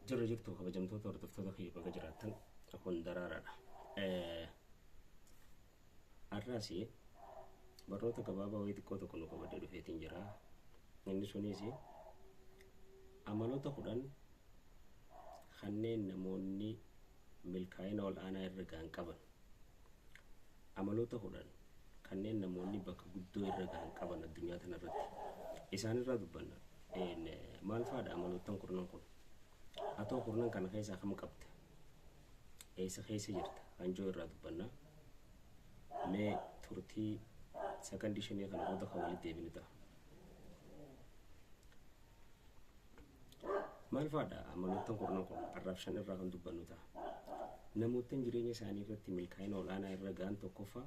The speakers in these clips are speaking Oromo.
Jirra jirtu, kabajamtoota hordoftoota kiyya, baga jiraattan. Kun Daraaraadha. Har'aas barnoota gabaabaa wayii xiqqoo tokko nu qabadhee dhufeetiin jira. Inni sunis amaloota 10 kanneen namoonni milkaa'ina ol aanaa irra gahan qaban. Amaloota 10 kanneen namoonni bakka guddoo irra gahan qaban addunyaa kanarratti. Isaanirraa dubbanna. Maal fa'aadha amaloottan kurnan kun? Atoo kurnan kana keessaa kam qabda? Eessa keessa jirta? Hanjoo irraa dubbanna. Mee turtii sakandii 5 kana booda kan walitti deebinu ta'a. Maal fa'aadha amaloottan kurnan kun? Har'aaf 5 irraa kan dubbannu ta'a. Namoottan jireenya isaanii irratti milkaa'ina ol'aanaa irra ga'an, tokkoffaa,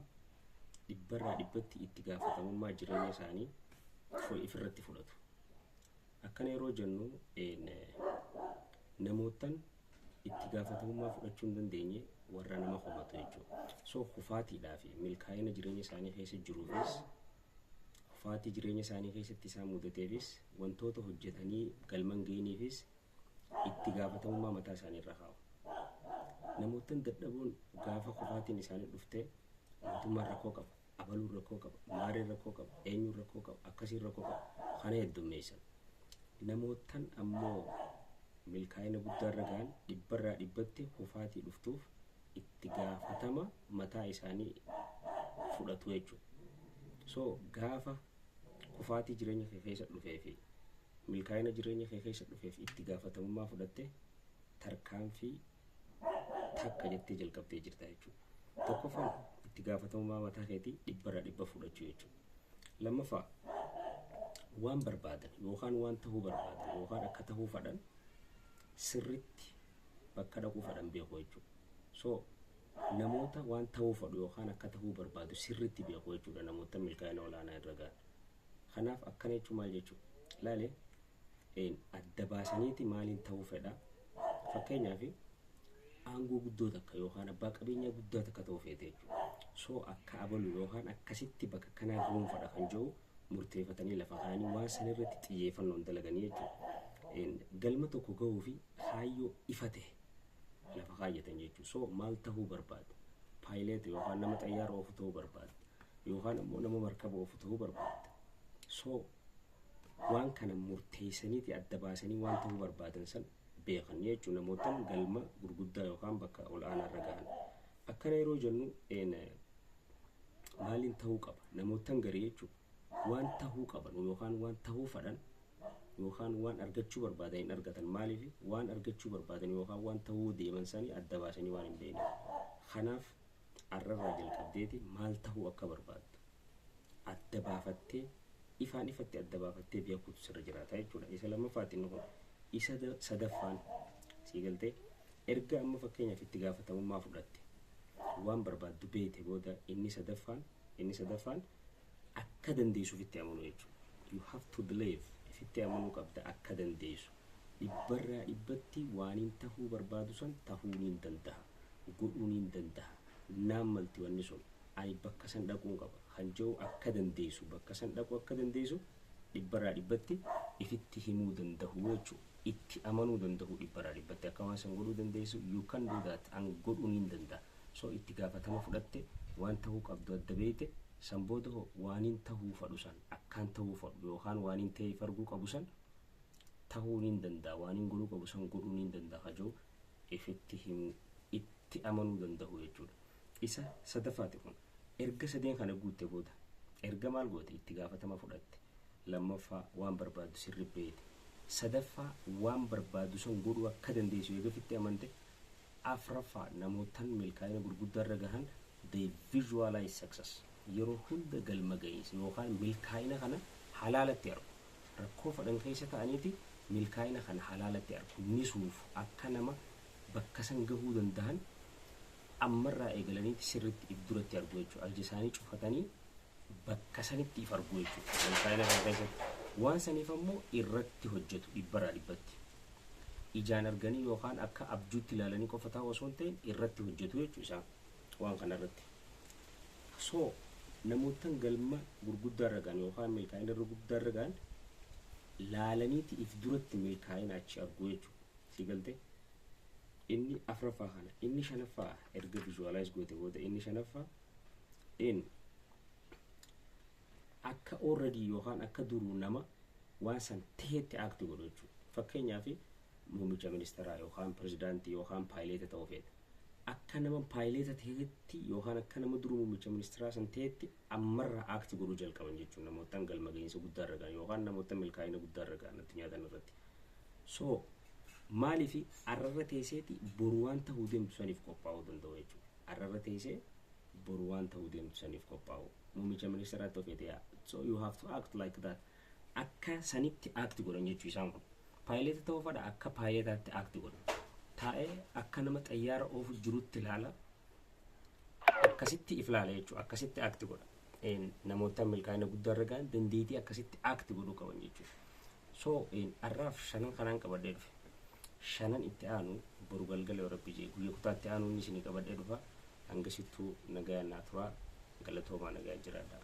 dhibbarraa dhibbatti itti gaafatamummaa jireenya isaanii ifirratti fudhatu. Akkana yeroo jennu, namoottan itti gaafatamummaa fudhachuu hin dandeenye warra nama komatu jechuudha. So kufaatiidhaa fi milkaa'ina jireenya isaanii keessa jiruufis, kufaatii jireenya isaanii keessatti isaan mudateefis, wantoota hojjetanii galman ga'iniifis itti gaafatamummaa mataa isaanii irra kaa'u. Namoottan dadhaboon gaafa kufaatiin isaanii dhuftee mootummaan rakkoo qaba, abaluun rakkoo qaba, maareen rakkoo qaba, eenyuun rakkoo qaba, akkasiin rakkoo qaba. Kana heddummeessan. Namoottan ammoo milkaa'ina guddaarra ga'an dhibbarraa dhibbatti kufaatii dhuftuuf itti gaafatama mataa isaanii fudhatu jechuudha. So gaafa kufaatii jireenya kee keessa dhufee fi milkaa'ina jireenya kee keessa dhufeef itti gaafatamummaa fudhatte, tarkaanfii takka jettee jalqabdee jirta jechuudha. Tokkoffaan itti gaafatamummaa mataa keetii dhibbarraa dhibba fudhachuu jechuudha. Lammaffaa, waan barbaadan yookaan waan ta'uu barbaadan yookaan akka ta'uu fedhan sirritti bakka dhaquu fedhan beeku jechuudha. So namoota waan ta'uu fedhu yookaan akka ta'uu barbaadu sirritti beeku jechuudha namoota milkaa'ina olaanaa irra gahan. Kanaaf akkana jechuun maal jechuudha? Ilaalee adda baasaniiti maaliin ta'uu fedha? Fakkeenyaaf, aangoo guddoo takka yookaan abbaa qabeenyaa guddaa takka ta'uu feete jechuudha. So akka abalu yookaan akkasitti bakka kanaa gahuun fedha kan jiru murteeffatanii lafa kaa'anii waan san irratti xiyyeeffannoon dalaganii jechuudha. Galma tokko gahuu fi kaayyoo ifa ta'e lafa kaayyatan jechuudha. So maal ta'uu barbaada? Pilot yookaan nama xayyaara oofu ta'uu barbaada. Yookaan ammoo nama markaba oofu ta'uu barbaada. So waan kana murteessaniiti adda baasanii waan ta'uu barbaadan san beekan jechuudha, namootaan galma gurguddaa yookaan bakka ol aanaa irra gahan. Akkana yeroo jennu, maaliin ta'uu qaba? Namootaan garii jechuudha, waan ta'uu qaban yookaan waan ta'uu fedhan yookaan waan argachuu barbaadan hin argatan. Maaliif? Waan argachuu barbaadan yookaan waan ta'uu deeman sanii adda baasanii waan hin beekne. Kanaaf arrarraa jalqabdeeti maal ta'uu akka barbaaddu adda baafattee, ifaan ifatti adda baafattee beekuutu sirra jiraata jechuudha. Isa lammaffaatti inni kun. Isa sadaffaan, sii galtee, erga amma fakkeenyaaf itti gaafatamummaa fudhatte, waan barbaaddu beekte booda, inni sadaffaan akka dandeessu ofitti amanuu jechuudha. You have to believe, ofitti amanuu qabda akka dandeessu. Dhibbarraa dhibbatti waaniin tahuu barbaadu san tahuu niin danda'a. Godhuu niin danda'a. Naan malti wanni sun. Ani bakka san dhaquun qaba. Kan jiru akka dandeessu, bakka san dhaquu akka dandeessu dhibbarraa dhibbatti ifitti himuu danda'u jechuudha. Itti amanuu danda'u dhibbarraa dhibbatti akka waan san godhuu dandeessu. You can do that, an godhuu niin danda'a. So itti gaafatama fudhatte, waan tahuu qabdu adda beekte, san booda hoo waaniin tahuu fadhu san, akkaan tahuu fadhu yookaan waaniin ta'ee farguu qabu san tahuu niin danda'a, waaniin godhuu qabu san godhuu niin danda'a kajoo ifitti himuu, itti amanuu danda'u jechuudha. Isa sadaffaati kun. Erga sadeen kana guutte booda, erga maal goote? Itti gaafatama fudhatte. Lammaffaa, waan barbaaddu sirri beekte. Sadaffaa, waan barbaaddu san godhuu akka dandeessu eega ifitti amante. Afraffaa, namootan milkaa'ina gurguddaa irra gahan, they visualize success. Yeroo hunda galma gahiinsa yookaan milkaa'ina kana halaalatti argu. Rakkoo fedhan keessa ta'aniiti milkaa'ina kana halaalatti argu. Ni suufu, akka nama bakka san gahuu danda'an ammarraa eegalaniiti sirritti if duratti argu jechuudha. Ija isaanii cufatanii bakka sanitti if argu jechuudha. Milkaa'ina kana keessatti. Waan saniif ammoo irratti hojjetu dhibbarraa dhibbatti. Ijaan arganii yookaan akka abjuutti ilaalanii qofa ta'uu osoo hin ta'in, irratti hojjetu jechuudha isaan waan kana irratti. So namootan galma gurguddaa irra gahan yookaan milkaa'ina irra guddaa irra gahan laalaniiti if duratti milkaa'ina achi argu jechuudha. Si galtee? Inni afraffaa kana. Inni shanaffaa, erga visualize goote booda, inni shanaffaa in akka already yookaan akka duruu nama waan san taheetti act godhu jechuudha. Fakkeenyaaf, muummicha ministeeraa yookaan pirezidaantii yookaan paayileeta ta'uu feeta. Akka nama paayileeta taheetti yookaan akka nama duruu muummicha ministeeraa san taheetti ammarra act godhuu jalqaban jechuudha, namootaan galma gahiinsa guddaa irra gahan yookaan namoota milkaa'ina guddaa irra gahan addunyaa kana irratti. So maaliif arrarra teesseeti boru waan ta'uu deemtu saniif qophaa'uu danda'u jechuudha. Arrarra teessee boru waan ta'uu deemtu saniif qophaa'u. Muummicha ministeeraa ta'uu feete yaa. So you have to act like that. Akka sanitti act godhan jechuu isaan kun. Paayileeta ta'uu fedha, akka paayileetaatti act godhan. Taa'ee akka nama xayyaara oofu jirutti ilaala. Akkasitti if ilaala jechuudha. Akkasitti act godha. Namoota milkaa'ina guddaa irra gahan dandeettii akkasitti act godhuu qaban jechuudha. So har'aaf shanan kanaan qabadhee dhufe. Shanan itti aanu boru galgala yoo Rabbi jee guyyaa kutaa itti aanu inni isinii qabadhee dhufa. Hangasittuu nagaa naa turaa, galatoomaa, nagaa jiraadha.